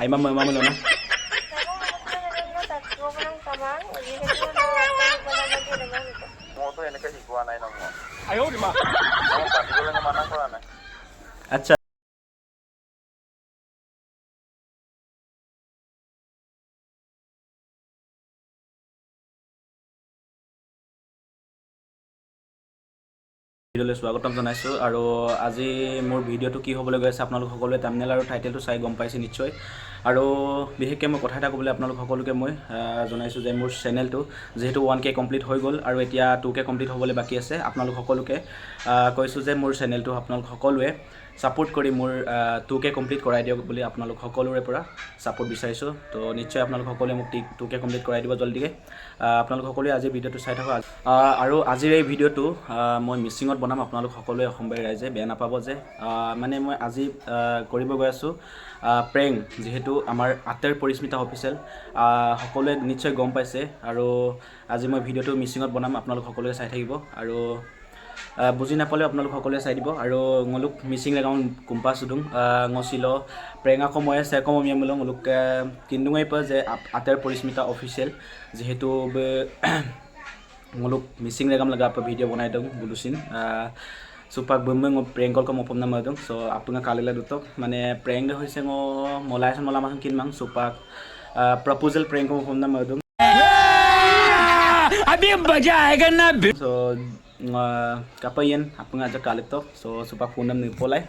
আইমা মামা না। মইতো এনেকে শিকোৱা নাই ন মই। মই পাতিবলৈ মই মানা কৰা নাই। আচ্ছা, ভিডিঅ'লৈ স্বাগতম জনাইছোঁ। আৰু আজি মোৰ ভিডিঅ'টো কি হ'বলৈ গৈ আছে, আপোনালোক সকলোৱে থাম্বনেইল আৰু টাইটেলটো চাই গম পাইছে নিশ্চয়। আৰু বিশেষকৈ মই কথা এটা ক'বলৈ আপোনালোক সকলোকে মই জনাইছোঁ যে মোৰ চেনেলটো যিহেতু 1K complete হৈ গ'ল আৰু এতিয়া 2K complete হ'বলৈ বাকী আছে, আপোনালোক সকলোকে কৈছোঁ যে মোৰ চেনেলটো আপোনালোক সকলোৱে ছাপোৰ্ট কৰি মোৰ 2K complete কৰাই দিয়ক বুলি আপোনালোক সকলোৰে পৰা ছাপোৰ্ট বিচাৰিছোঁ। তো নিশ্চয় আপোনালোক সকলোৱে মোক 2K complete কৰাই দিব জল্দিকৈ। আপোনালোক সকলোৱে আজিৰ ভিডিঅ'টো চাই থাকক। আৰু আজিৰ এই ভিডিঅ'টো মই মিচিঙত বনাম। আপোনালোক সকলোৱে অসমবাসী ৰাইজে বেয়া নাপাব যে মানে মই আজি কৰিব গৈ আছোঁ প্ৰেংক। যিহেতু আমাৰ আতেৰ পৰিস্মিতা অফিচিয়েল সকলোৱে নিশ্চয় গম পাইছে। আৰু আজি মই ভিডিঅ'টো মিচিঙত বনাম, আপোনালোক সকলোৱে চাই থাকিব আৰু বুজি নাপালেও আপোনালোক সকলোৱে চাই দিব। আৰু ngoluk Mising legaon kumpa sudung ngosilo prank আকৌ মই চেকম অমিয়ামুলো ngoluk কিন্দুঙাই pa যে আতেৰ পৰিস্মিতা অফিচিয়েল যিহেতু ngoluk Mising legam laga apa video bonai dong bulusin supak bumbe ngo prank call ko mopom na madung. So apunga kalila dutok মানে prank হৈছে ngo molai son mola masun kinmang supak proposal prank ko mopom na madung. अभी मजा आएगा ना। So kapayan apunga ja kaliktok. So supak phone ni polai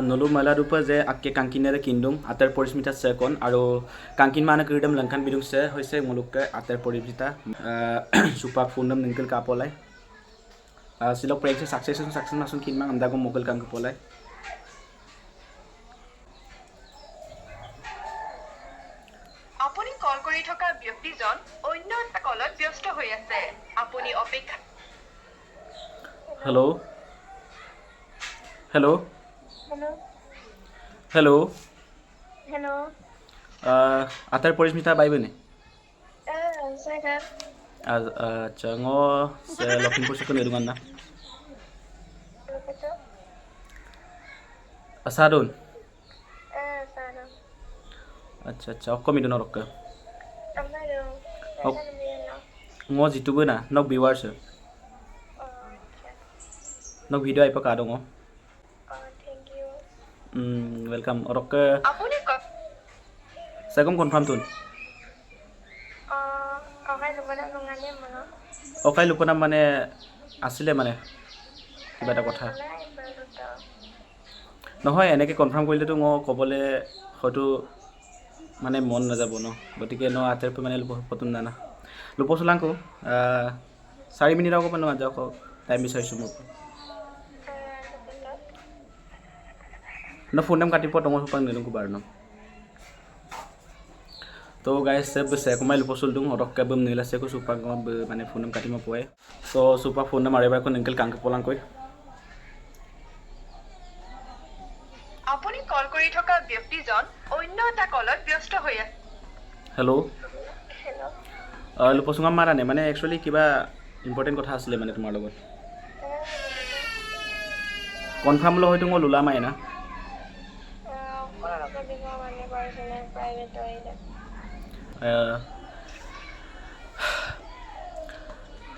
নলু মেলা ৰূপে যে আকে কাংকিনেৰে কিন্দুং আতেৰ পৰিস্মিতা চেকন আৰু কাংকিন মানে ক্ৰীডম লংখান বিদুং চে হৈছে মুলুকে আতেৰ পৰিস্মিতা সুপাক ফোনম নিংকেল কাপলাই সিলক প্ৰেক্স সাকসেস সাকসেস মাসুন কিনমাং আমদাগো মোকল কাংক পলাই। আপুনি কল কৰি থকা ব্যক্তিজন অন্য এটা কলত ব্যস্ত হৈ আছে। আপুনি অপেক্ষা হেল্ল', hello, hello. Hello. আতেৰ পৰিস্মিতা বাইবনে? আচ্ছা, ঙ লখিমপুৰ চকু নেদুঙান না আসাদুন। আচ্ছা আচ্ছা, অকমি দুন রক্কা ঙ জিতুবো না নক ভিউয়ার্স নক ভিডিও আইপা কা দङ। Welcome রক্কা। আপুনি সেকম কনফার্ম তুন অকাই লোকনাম মানে আছিলে মানে কিবা এটা কথা নহয়, এনেকৈ কনফাৰ্ম কৰিলেতো মই ক'বলৈ হয়তো মানে মন নাযাব ন। গতিকে ন আতেৰ মানে লোপ নানা লোপ চলাংকো 4 মিনিট আকৌ মানে যাওক, টাইম বিচাৰিছোঁ মোৰ ন ফোন নাম কাটিব তোমাৰ সোপাং নিদোঁ বাৰু ন। তো গাইস सब से कुमाई लुपो सुलदुं रक्का बम निला से को सुपा মানে ফোন নাম কাটিম পোৱাই। সো সুপা ফোন নাম আৰেবাৰ কো নিংকেল কাংক পলাংকৈ। আপুনি কল কৰি থকা ব্যক্তিজন অন্য এটা কলত ব্যস্ত হৈ আছে। হেল্ল', লুপচুঙা মাৰা নে? মানে একচুৱেলি কিবা ইম্পৰ্টেণ্ট কথা আছিলে মানে তোমাৰ লগত। কনফাৰ্ম ল হয়তো মই লোলা মাই না।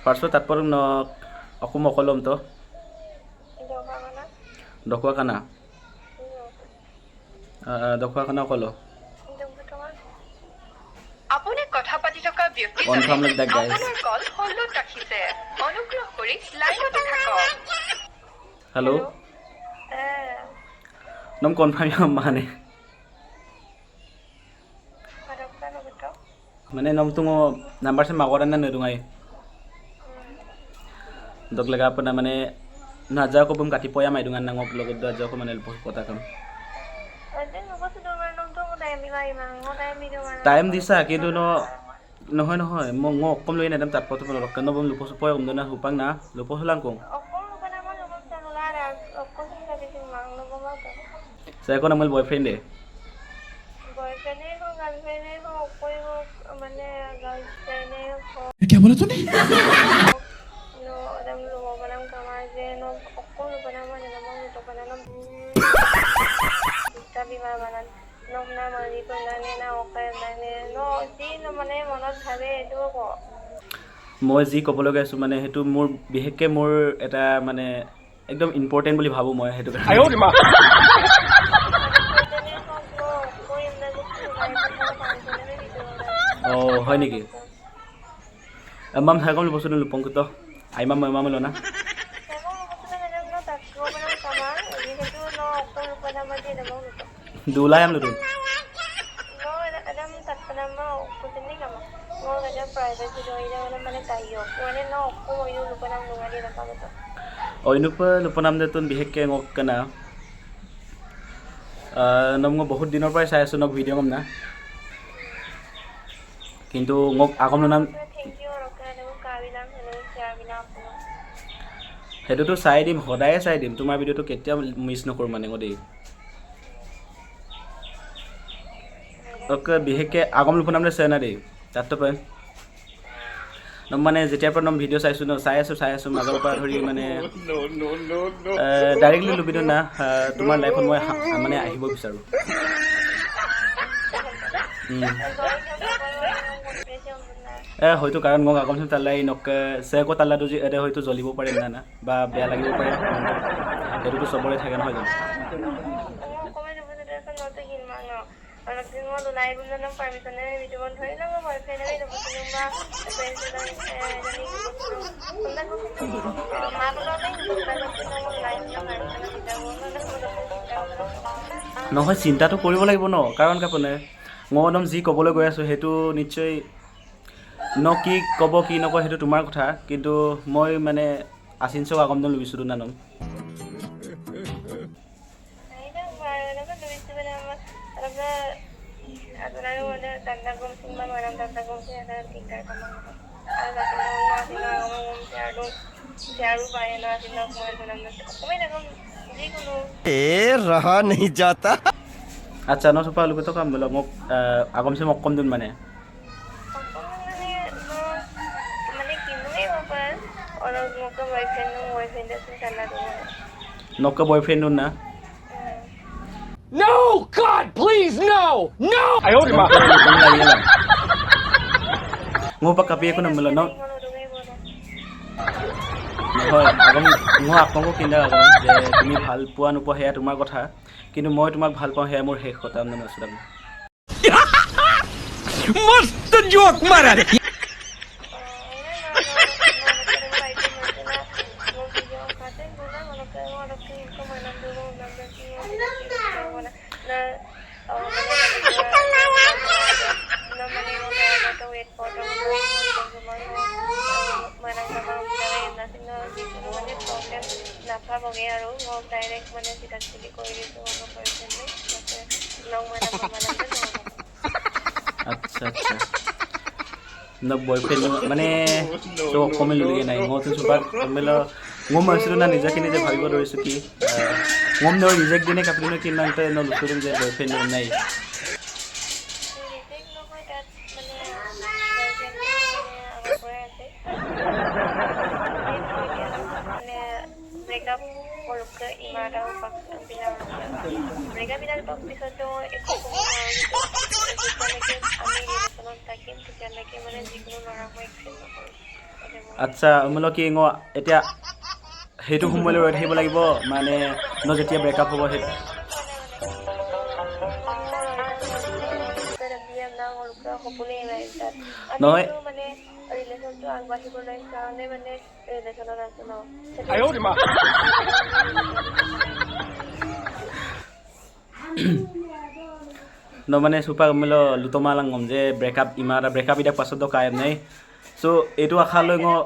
ফাৰ্ষ্টত তাত পৰ অকুম অকলম তো ঢকুৱাখানা ঢকুৱাখানা অকল। আপুনি কথা পাতি থকা ব্যক্তিজনে Confirm like that, guys. আপোনাৰ কল হোল্ডত ৰাখিছে। অনুগ্ৰহ কৰি লাইনতে থাকক। হেল্ল', নম কনফাৰ্ম মানে মানে নমটো নাম্বাৰ চেম মাগৰ না নেদুঙাই দক লগা আপোনাৰ মানে নাযাওঁ কবম কাটি পয়া মাইদুঙান নাঙক লগত যাওঁ মানে কথা কাম টাইম দিছা কিন্তু ন নহয় নহয়, মই মই অকম লৈ নাদাম তাত পথ ৰক্কা নবম লুপ চুপয় কম না হুপাং না লুপ চলাং কং চেকন আমার বয়ফ্রেন্ডে क्या बोला तूने? মই যি ক'বলৈ গৈ আছোঁ মানে সেইটো মোৰ বিশেষকৈ মোৰ এটা মানে একদম ইম্পৰ্টেণ্ট বুলি ভাবোঁ মই, সেইটো কাৰণে। অঁ হয় নেকি? মাম থাকম বস্তুটো লুপংকৃত আইমাম মাম না দুলাই আম লুতুন। অইনুপ লুপনাম দেতুন বিশেষকৈ মোক কেনা নম মই বহুত দিনৰ পৰাই চাই আছোঁ নক ভিডিঅ' গম না, কিন্তু মোক আগম নাম সেইটোতো চাই দিম, সদায়ে চাই দিম তোমাৰ ভিডিঅ'টো, কেতিয়াও মিছ নকৰোঁ মানে মই দেই। বিশেষকৈ আগম লুপনাম দে চাই না দেই তাততো পাই মানে যেতিয়াৰ পৰা নম ভিডিঅ' চাইছোঁ ন, চাই আছোঁ চাই আছোঁ মাজৰ পৰা ধৰি মানে ডাইৰেক্টলি লুবিটো না তোমাৰ লাইফত মই মানে আহিব বিচাৰোঁ। হয়তো কাৰণ মোক আগম তালাই নক চেকো তাল্লাটো যে হয়তো জ্বলিব পাৰে না না বা বেয়া লাগিব পাৰে, সেইটোতো চবৰে থাকে নহয় জানো? নহয় চিন্তাটো কৰিব লাগিব ন, কাৰণ কাপোনে মই একদম যি ক'বলৈ গৈ আছোঁ সেইটো নিশ্চয় ন কি ক'ব কি নকয় সেইটো তোমাৰ কথা, কিন্তু মই মানে আচিনচক আগমদন লুবিছোঁ না নম। रहा नहीं जाता। আচ্ছা ন চোপা লোক কাম বোলো মোক আগমছে মোক কম দিন মানে নকা বয়ফ্ৰেণ্ড না? No, God, please, no, no! মোৰ পৰা কাপি একো নমিল ন নহয় আগম মই আপোনালোকক কিনা আগম যে তুমি ভাল পোৱা নোপোৱা সেয়া তোমাৰ কথা, কিন্তু মই তোমাক ভাল পাওঁ সেয়া মোৰ শেষ কথা। মস্ত জোক মাৰা ৰে। আচ্ছা আচ্ছা ন বয়ফ্ৰেণ্ড মানে চ' অসমে লুলিগে নাই মইতো চুপাক মই মাৰিছিলোঁ না নিজকে নিজে ভাবিব ধৰিছোঁ কি মই ন ৰিজেক্ট দিনে কাপিলো কিমান ন লুচুৰিম যে বয়ফ্ৰেণ্ড নাই। আচ্ছা মোলৈ কি এতিয়া সেইটো সময়লৈ ৰৈ থাকিব লাগিব মানে ন যেতিয়া ব্ৰেকআপ হ'ব সেইটো? নহয় ন মানে চুপা মোলৈ লুটমা লাংগম যে ব্ৰেকআপ ইমান এটা ব্ৰেকআপ এতিয়া পাছত কায়েম নাই, চ' এইটো আশা লৈ মই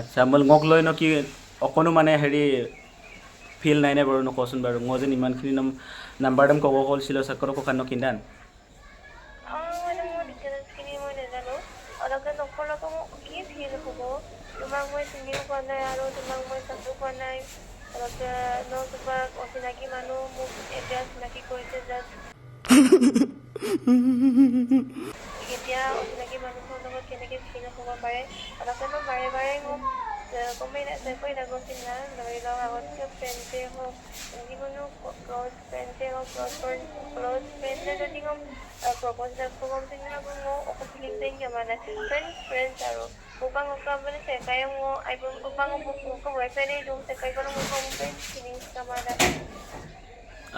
আচ্ছা মই মোক লৈ ন কি অকণো মানে হেৰি ফিল নাই নাই বাৰু নকচোন বাৰু মই যেন ইমানখিনি নাম্বাৰ দাম ক'ব কৈছিলোঁ চাকৰ ককান কিন্দান। অলপকে নকৰাকৈ মোক কি ফিল হ'ব? তোমাক মই চিনিও পোৱা নাই আৰু তোমাক মই চাবও পোৱা নাই। অলপকে ন তোমাক অচিনাকি মানুহ মোক এতিয়া চিনাকি কৰিছে জাষ্ট। এতিয়া অচিনাকি মানুহৰ লগত কেনেকে ফিল হ'ব পাৰে? অলপকে ন বাৰে বাৰে মোক কমেই ধৰি লওক আগতকে ফ্ৰেণ্ডছে হওক, যিকোনো ক্ল'জ ফ্ৰেণ্ডছে হওক, ক্ল'জ ফ্ৰেণ্ডে যদি কম প্ৰপ'জ কম, mo feeling naman friends friends aro upang মানে সেকায় mo ay upang mo boyfriend ay dum সেকায় কোনো mo friend feelings kamana.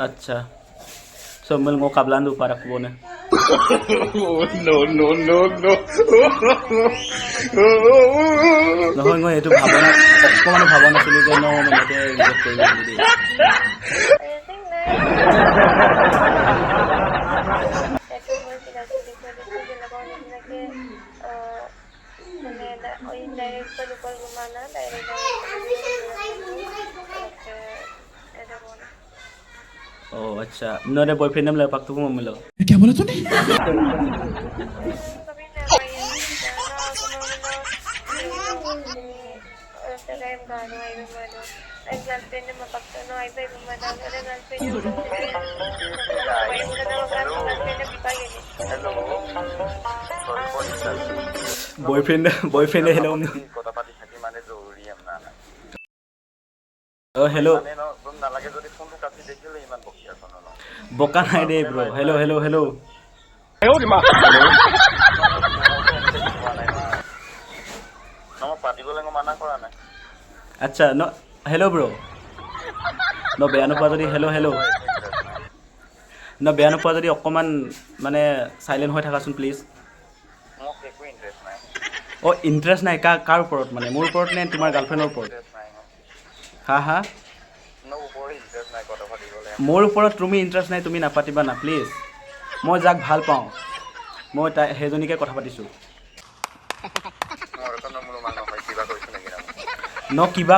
আচ্ছা, so mel ngo kablandu para kubone. No, no, no, no. নহয়, মই এইটো ভাৱনা অকণমানো ভবা নাছিলোঁ যে ন মানে এতিয়া ৰিজেক্ট কৰিব বুলি দেই। Anything নাই। এইটো মই চিনাকি দেখুৱাই দিছোঁ বেলেগৰ নিচিনাকে, মানে ইনডাইৰেক্ট লোকৰ না ডাইৰেক্ট। Oh আচ্ছা, নহ'লে বয়ফ্ৰেণ্ড নাম লাগে পাকটো মই মিলো। क्या बोला तूने? বয়ফ্ৰেণ্ড বয়ফ্ৰেণ্ডে হেল্ল'। কথা পাতি থাকি মানে জৰুৰী না না। অঁ হেল্ল'। মানে ন নালাগে যদি ফোনটো কাটি দেখিলে ইমান বকি আছ ন? বকা নাই দেই ব্ৰ'। Hello hello hello. মই পাতিবলৈ মই মানা কৰা নাই। আচ্ছা ন, হেল্ল' ব্ৰ', ন বেয়া নোপোৱা যদি, হেল্ল' হেল্ল', ন বেয়া নোপোৱা যদি অকণমান মানে চাইলেণ্ট হৈ থাকাচোন প্লিজ। মোক একো ইণ্টাৰেষ্ট নাই। অঁ, ইণ্টাৰেষ্ট নাই কাৰ ওপৰত? মানে মোৰ ওপৰত নে তোমাৰ গাৰ্লফ্ৰেণ্ডৰ ওপৰত? ইণ্টাৰেষ্ট নাই। হা হা? ন ওপৰত ইণ্টাৰেষ্ট নাই কথা পাতিবলৈ। মোৰ ওপৰত তুমি ইণ্টাৰেষ্ট নাই, তুমি নাপাতিবা না প্লিজ। মই যাক ভাল পাওঁ মই তাই সেইজনীকে কথা পাতিছোঁ। মোৰ এখন মোৰ মানুহ হয় কিবা কৈছো নেকি? ন কিবা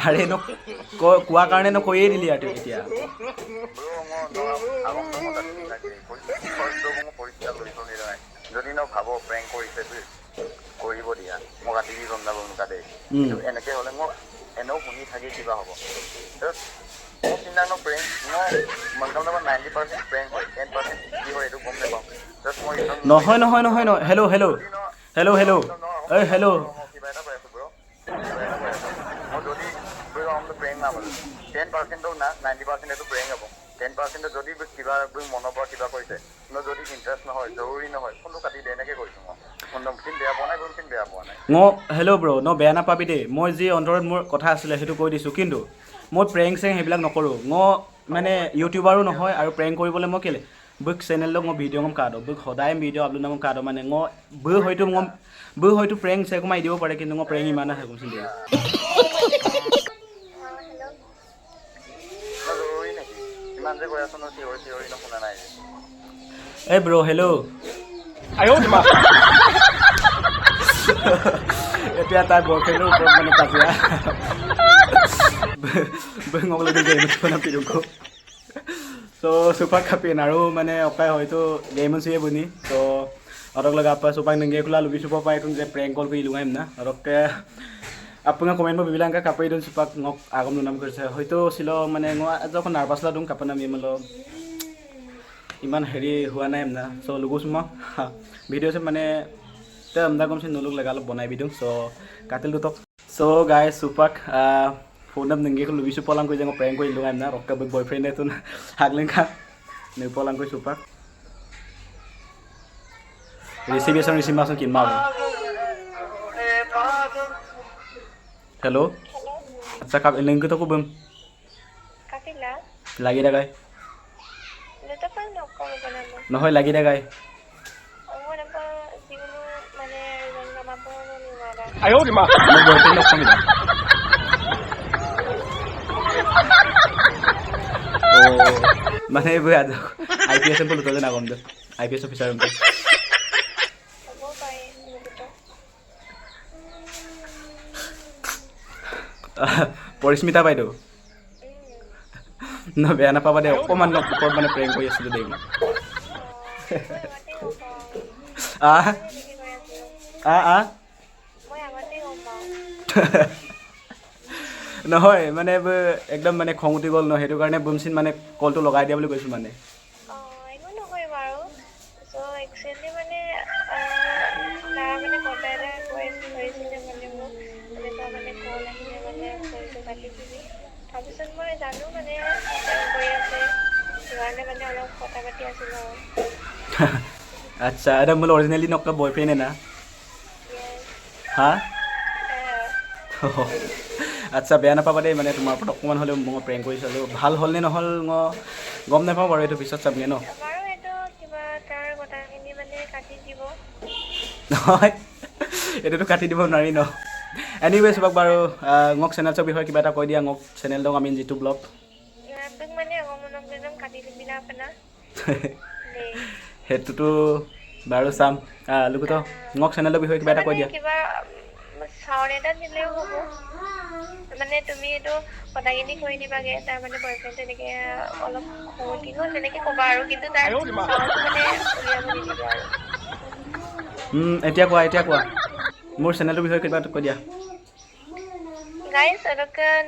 আৰে ন কোৱা কাৰণে ন কৈয়ে দিলি আৰু এতিয়া। ব্ৰ, মই আগত মই পৰীক্ষা লৈছো নাই যদি ন ভাব প্ৰেংক কৰিছে কৰিব দিয়া, মই কাটি দি গম নাপাওঁ কাটে। কিন্তু এনেকে হ'লে মই এনেও শুনি থাকি কিবা হ'ব। মোৰ চিন্তা ন প্ৰেংক মই 90% প্ৰেংক হয়, 10% কি হয় এইটো গম নাপাওঁ। জাষ্ট মই নহয় নহয় নহয় নহয়, হেল্ল' হেল্ল' হেল্ল' হেল্ল' ঐ হেল্ল'। কিবা এটা পাই আছো ব্ৰ, কিবা এটা পাই আছো মই। যদি প্ৰেংক নাপালো 10%ও না, 90% এইটো প্ৰেংক হ'ব। 10%ত যদি কিবা মনৰ পৰা কিবা কৰিছে ন, যদি ইণ্টাৰেষ্ট নহয়, জৰুৰী নহয়, ফোনটো কাটি দে, এনেকে কৈছোঁ মই। ফোন বেয়া পোৱা নাই, ফোন বেয়া পোৱা নাই। মই হেল্ল' ব্ৰ', ন বেয়া নাপাবি দেই, মই যি অন্তৰত মোৰ কথা আছিলে সেইটো কৈ দিছোঁ। কিন্তু মই প্ৰেংক চেংক সেইবিলাক নকৰোঁ। মই মানে ইউটিউবাৰো নহয় আৰু প্ৰেংক কৰিবলৈ মই কেলৈ বুক চেনেলক মই ভিডিঅ' মই কাটো বুক সদায় ভিডিঅ' আপলোড মই কাটো। মানে মই বৈ হয়তো মই বৈ হয়তো প্ৰেংক চেক মাৰি দিব পাৰে, কিন্তু মই প্ৰেংক ইমান নাথাকোঁ দেই। জৰুৰী নেকি ইমান যে কৈ আছ ন? চিঞৰি চিঞৰি নুশুনা নাই যে। এই ব্ৰ' হেল্ল'। এতিয়া তাৰ বয়ফ্ৰেণ্ডৰ ওপৰত মানে কাজিয়া বেঙক। চ' চুপাৰ খাপিন আৰু মানে অকাই হয়তো গেম চিয়ে বনি চ' অটক লগা আপা চুপাক নংগে খোলা লুবি চুপা পাই যে প্ৰেংক কল কৰি লুঙাইম না অটককে আপোনাৰ কমেণ্ট মই বিবিলাংকা কাপৰি দিওঁ। চুপাক ngok আগম নাম কৰিছে হয়তো চিল মানে যখন নাৰ্ভাছ লা দিওঁ কাপোৰ নাম ইমান ইমান হেৰি হোৱা নাই না। চ' লুগুছো মই ভিডিঅ' মানে তে আমদা কমচে নলুক লগা অলপ বনাই দিওঁ। চ' কাটিলো তক। চ' গাই চুপাক ফোন আপ নংগে লুবি চুপা লাং কৰি যে প্ৰেংক কৰি লুঙাইম না ৰক্কা বয়ফ্ৰেণ্ড এইটো হাগলিং খা নেপলাং কৰি চুপাক ৰিচিভ আছে, ৰিচিভ মাচোন কিনমা। হেল্ল'। আচ্ছা, কাপ লিংকটো তো কুবম লাগি দেখাই নহয়, লাগি দেখাই। মোৰ বয়ফ্ৰেণ্ড অসমীয়া মানে এইবোৰ আই পি এছ এম লুটলে নাগম দে, আই পি এছ অফিচাৰ পৰিস্মিতা বাইদেউ ন বেয়া নাপাবা দেই, অকণমান ন ওপৰত মানে প্ৰেংক কৰি আছিলোঁ দেই মই। আহ। আ আ মই আগতে গম পাওঁ। নহয়, মানে একদম মানে খং উঠি গ'ল ন, সেইটো কাৰণে বুমচিন মানে কলটো লগাই দিয়া বুলি কৈছোঁ মানে। অঁ, একো নহয় বাৰু। চ' একচুৱেলি মানে তাৰ মানে কথা এটা কৈ ধৰিছিলে মানে মোক এনেকুৱা মানে কল আহিলে মানে ফোনটো কাটি দিবি। তাৰপিছত মই জানো মানে প্ৰেংক কৰি আছে, সেইকাৰণে মানে অলপ কথা পাতি আছিলোঁ আৰু। আচ্ছা, এটা মোৰ অৰিজিনেলি নকা বয়ফ্ৰেণ্ডে না? য়েছ। হা, আচ্ছা, বেয়া নাপাবা দেই, মানে তোমাৰ ওপৰত অকণমান হ'লেও মই প্ৰেংক কৰি চালোঁ। ভাল হ'ল নে নহ'ল মই গম নাপাওঁ বাৰু, এইটো পিছত চামগৈ ন। বাৰু, এইটো কিবা তাৰ কথাখিনি মানে কাটি দিব। নহয়, এইটোতো কাটি দিব নোৱাৰি ন। এনিৱে চবক বাৰু মোক চেনেলছৰ বিষয়ে কিবা এটা কৈ দিয়া, মোক চেনেলটোক আমি যিটো ব্লগ। তোক মানে অকণমান একদম কাটি দিবি না আপোনাৰ দেই। সেইটোতো বাৰু চাম। লুকুত মোক চেনেলটোৰ বিষয়ে কিবা এটা কৈ মানে দিয়া। কিবা চাউণ্ড এটা দিলেও হ'ব। মানে তুমি এইটো কথাখিনি কৈ দিবাগে, তাৰ মানে বয়ফ্ৰেণ্ড তেনেকে অলপ খং উঠি গ'ল তেনেকে ক'বা আৰু, কিন্তু তাৰ চাউণ্ডটো মানে উলিয়াব নিদিবা আৰু। এতিয়া কোৱা, এতিয়া কোৱা, মোৰ চেনেলটোৰ বিষয়ে কিবা এটা কৈ দিয়া। গাইজ,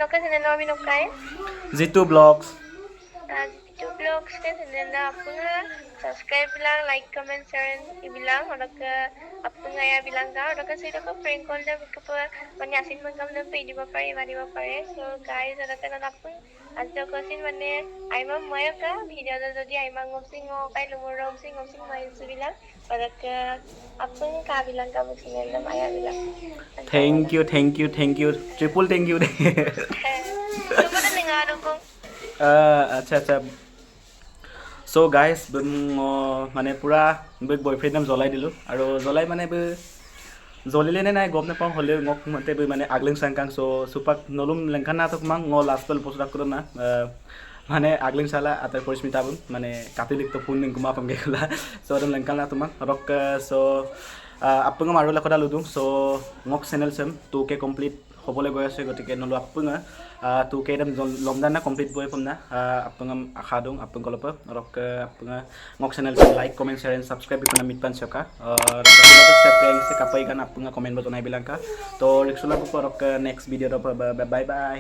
নকা চেনেল আমি নকাই যিটো ব্লগছ। যিটো ব্লগছ চেনেল, আপোনাৰ ছাবস্ক্ৰাইব বিলাক, লাইক, কমেণ্ট, শ্বেয়াৰ এইবিলাক অলপ আপোনাৰ বিলাক আৰু সেইটো প্ৰেংক কৰিলে মানে আছিল পে দিব পাৰে, মাৰিব পাৰে। চ' গাইজ, আপোন আজি কৈছিল মানে আইমা মই কা ভিডিঅ' যদি আইমা ngopsing ngokai lumur ngopsing ngopsing mai বিলাক অলপ আপোন কাবিলাক কাব চেনেল মায়া বিলাক। Thank you, thank you, thank you, triple thank you দেই। আচ্ছা আচ্ছা, চ' গাইজ, মানে পূৰা বয়ফ্ৰেণ্ড নাম জ্বলাই দিলোঁ আৰু জ্বলাই মানে জ্বলিলে নে নাই গম নাপাওঁ, হ'লেও মোক মতে মানে আগলিং চাংকাং। চ' চুপাক নলুম লেংখান নাটক মাং ঙ লাষ্ট পেল বস্তু না মানে আগলিং চালা আতাৰ পৰিস্মিতা বুন মানে কাটি লিখতো ফোন গুমা পামগে খোলা। চ' একদম লেংখান না তোমাক ৰক। চ' আপোনাক আৰু লেখতা লুদুং। চ' মোক চেনেল চেম 2K complete হ'বলৈ গৈ আছে, গতিকে নলো আপোনাক 2K একদম লমদান না কমপ্লিট বৈ পাম না আপোনাক আশা দিওঁ আপোনালোকৰ ৰক। আপোনাৰ মোক channel like, comment, share and subscribe भी करना मिट पान सका और प्रेंक से कपाई गान আপোনাৰ কমেণ্ট জনাই বিলাংকা। তো ৰিক্সলা ৰক, নেক্সট ভিডিঅ'ৰ বাই বাই।